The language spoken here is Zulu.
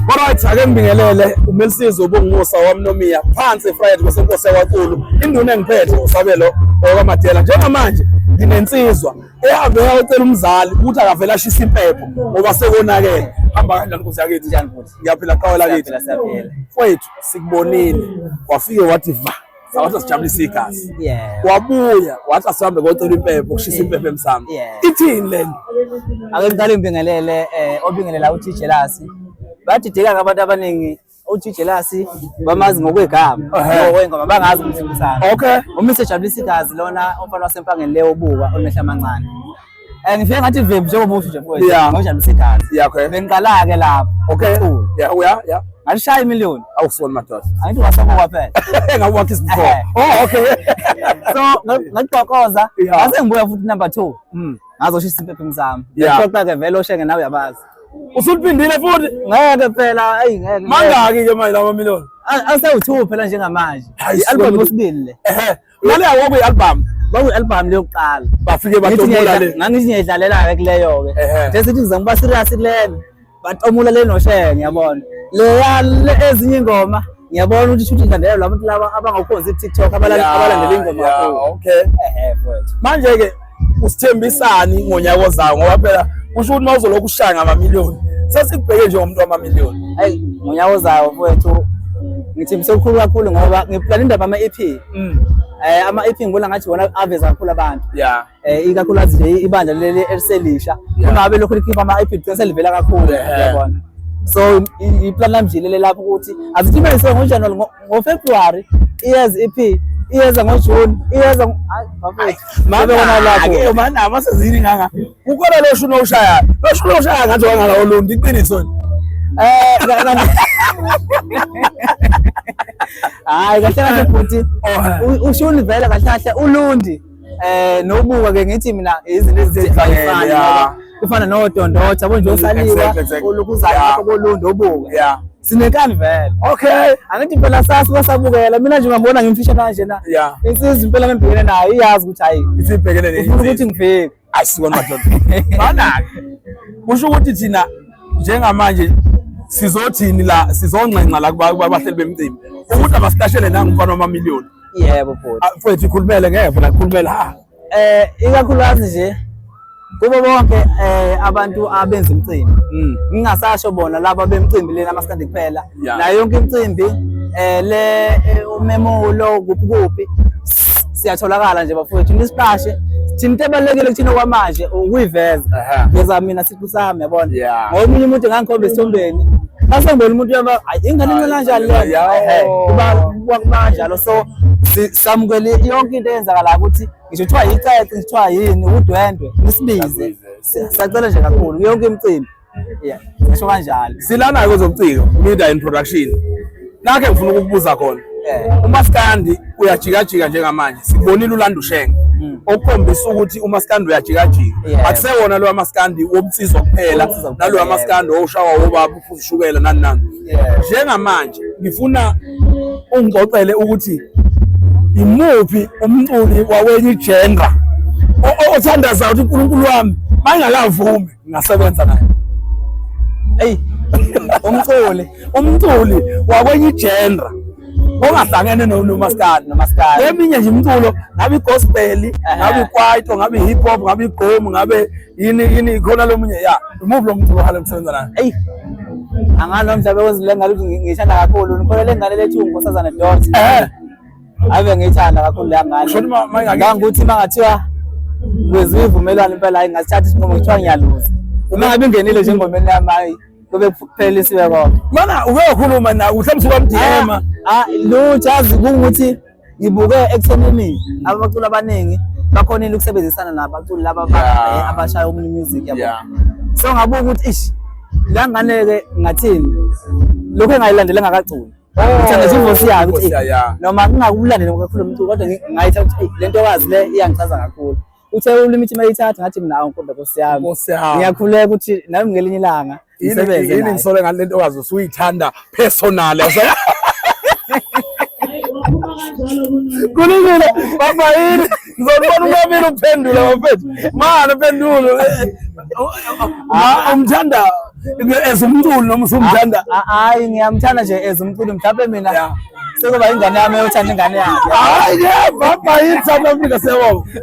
Alright, ake ngibingelele uMelisizo ubungumusa wamnomiya phansi eFriday kwesenkosi yakwaXulu. Induna engiphethe uSabelo okaMadela. Njengamanje nginensizwa ehambe yayocela umzali ukuthi akavele ashise impepho ngoba sekonakele. Hamba kanjani nkosi yakithi? Njani futhi? Ngiyaphila qhawe lakithi. Siyaphila siyaphila. Mfowethu sikubonile wafike wathi va sawathi asijabulise igazi. Yeah. Wabuya wathi asihambe kocela impepho kushisa impepho emsamo. Yeah. Ithini lento? Ake ngiqale ngibingelele obingelela uthi Jelasi. Badideka abantu abaningi uthi Jelasi bamazi ngokwegama, ngokwengoma bangazi ukuthi usana. Okay. UMr Jabulisa igazi lona umfana wasempangeni leyo obuka onehla amancane. Ngifike ngathi vembu njengoba usho nje mfowethu. Yeah. Ngojabulisa igazi. Yeah, okay. Bengiqala ke lapho. Okay. Umculo. Yeah. Ngalishaya imiliyoni. Awusona madoda. Angithi wasobuka phela. Ngabe wakhe before. Oh, okay. So ngaqokoza Yeah. ngase ngibuya futhi number 2. Ngazoshisa impepho sami. Yeah. Xoxa ke vele oshenge nawe uyabazi. Usuliphindile futhi. Ngeke phela ayi ngeke. Mangaki ke manje lawa million? Asewu2 phela njengamanje. Hayi, I-album sibona. yesibili le. Ehe. Nale awobe i-album. Baku i-album leyokuqala. Bafike Ngithi batomula le. ngithi ngiyidlalela ke kuleyo ke. Ehhe. Nje sithi ngizama ukuba serious kulena. Batomula le noshenge ngiyabona. Leya le ezinye ingoma ngiyabona ukuthi shuthi ngilandela labantu laba abangakhonzi i-TikTok abalandela ingoma Yeah, kakhulu. okay. Ehhe mfowethu. Manje ke usithembisani ngonyaka ozayo ngoba phela kusho ukuthi mawuzolokhu ushaya ngamamiliyoni sesikubheke njengomuntu wamamiliyoni. Hayi ngonyaka ozayo mfowethu ngithembise okukhulu kakhulu ngoba ngiplana indaba ama-EP. Ama-EP ngibona ngathi wona aveza kakhulu abantu. Yeah. Ikakhulukazi nje ibandla leli eliselisha kungabe lokhu likhipha ama-EP ligcina selivela kakhulu uyabona. So iplan lami nje lele lapho ukuthi asithi imise ngoJanuary ngoFebruary iyeza EP iyeza ngoJune iyeza hayi bafethu Mama kona lapho. Ake mana amasezini nganga. Kukhona lo shuni owushayayo. Lo shuni owushaya ngathi wangala olundi iqiniso. Hayi kahle kahle bhuti Oh, ushuni vele kahle kahle ulundi nobuka ke ngithi mina izinto Ezifanayo, ezifana yeah. kufana nodondotha yabo nje osaliwa Exactly. olukuzayo Yeah. lapho kolundi obuka Yeah. sinenkani vele. Okay. Angithi phela sasi kwasabukela mina nje ungambona ngimfisha kanje na. Yeah. Insizwa impela ngibhekene nayo iyazi ukuthi hayi Isibhekene ufuna ukuthi ngifike. Asikona madoda. Mana-ke kusho ukuthi thina njengamanje sizothini la sizonxenxa la kubahleli bemcimbi ukuthi abasihlashele nangumfana wamamiliyoni. Yebo bhuti. Ah, Mfowethu ikhulumele ngeke phela khulumela ha. Ikakhulukazi nje kubo bonke abantu abenza imicimbi. Ngingasasho bona laba bemcimbi lena amaskandi kuphela. Yeah. Nayo yonke imicimbi le umemulo kuphi kuphi siyatholakala nje bafowethu nisiqashe. Thina into ebalulekile kuthina okwamanje ukuyiveza. Ehhe. Veza mina siqu sami yabona. Yeah. Ngoba omunye umuntu engangikhomba esithombeni. Mase ngibona umuntu uyaba hayi ingane incane kanjani le. Yeah. Ehhe. Kuba kuba kanjalo so samukele yonke into eyenzakalayo ukuthi ngisho kuthiwa yicece kuthiwa yini udwendwe nisibize. Siyacela nje kakhulu yonke imicimbi. Yeah, ngisho kanjalo. Silana kwezobuciko media and production. Nakhe ngifuna ukukubuza khona. Umaskandi uyajikajika njengamanje sikubonile ulanda uShenge okukhombisa ukuthi umaskandi uyajikajika. Yeah. Akusewona lo maskandi womsizwa kuphela Womsizwa kuphela, nalo maskandi owushawa wobaba uphuza ushukela nani nani. Yeah. Njengamanje ngifuna ungixoxele ukuthi imuphi umculi wawenye igenre othandazayo ukuthi uNkulunkulu wami mangakavumi ngasebenza naye. Ey, umculi Umculi wakwenye igenre ongahlangene nomaskandi. nomaskandi. Eminye nje imiculo ngabe igospel, ngabe ikwaito, ngabe hip hop, ngabe igqom, ngabe yini yini khona lomunye ya. Imuphi lo mculo ohale kusebenza naye? Ey. Angalo mhlawumbe kwezile ngane ukuthi ngiyithanda kakhulu. Nikhona le ngane lethu uNkosazana Dot. Ave ngiyithanda kakhulu le ngane. Kusho ukuthi Ngangukuthi mangathiwa kwenziwa ivumelwano impela hayi ngasithatha isinqumo kuthiwa ngiyaluza. Uma ngabe ingenile nje engomeni yami hayi kube kuphelisiwe konke. Mana uke wakhuluma na mhlawumbe usukamdm. Ah, lutho yazi kungukuthi ngibuke ekuthenini abaculi abaningi bakhonile ukusebenzisana nabaculi laba Yeah. abashaya omunye music yabo. Yeah. So ngabuka ukuthi ish la ngane ke ngathini lokho engayilandela ngakaculi. Ngithanda nje ivoice yakhe ukuthi Ivoice eh, yeah. noma ngingakulandeli kakhulu umculo kodwa ngayitha ukuthi eh, le ntokazi le iyangichaza kakhulu. Uthe ulimi ithi mayithatha ngathi mina awu kodwa Nkosi yami. Nkosi yami. Ngiyakhuleka ukuthi nami ngelinye ilanga ngisebenze Yini naye. ngisole ngale ntokazi usuyithanda personal. Kulungile baba yini ngizobona umamile uphendula bafethu. Mana uphendule. Ma umthanda as umculo noma usumthanda? Hayi ngiyamthanda nje as umculo mhlawumbe mina sekuba ingane yami eyothanda ingane yakhe. Hayi ke baba yini South Africa siyabonga.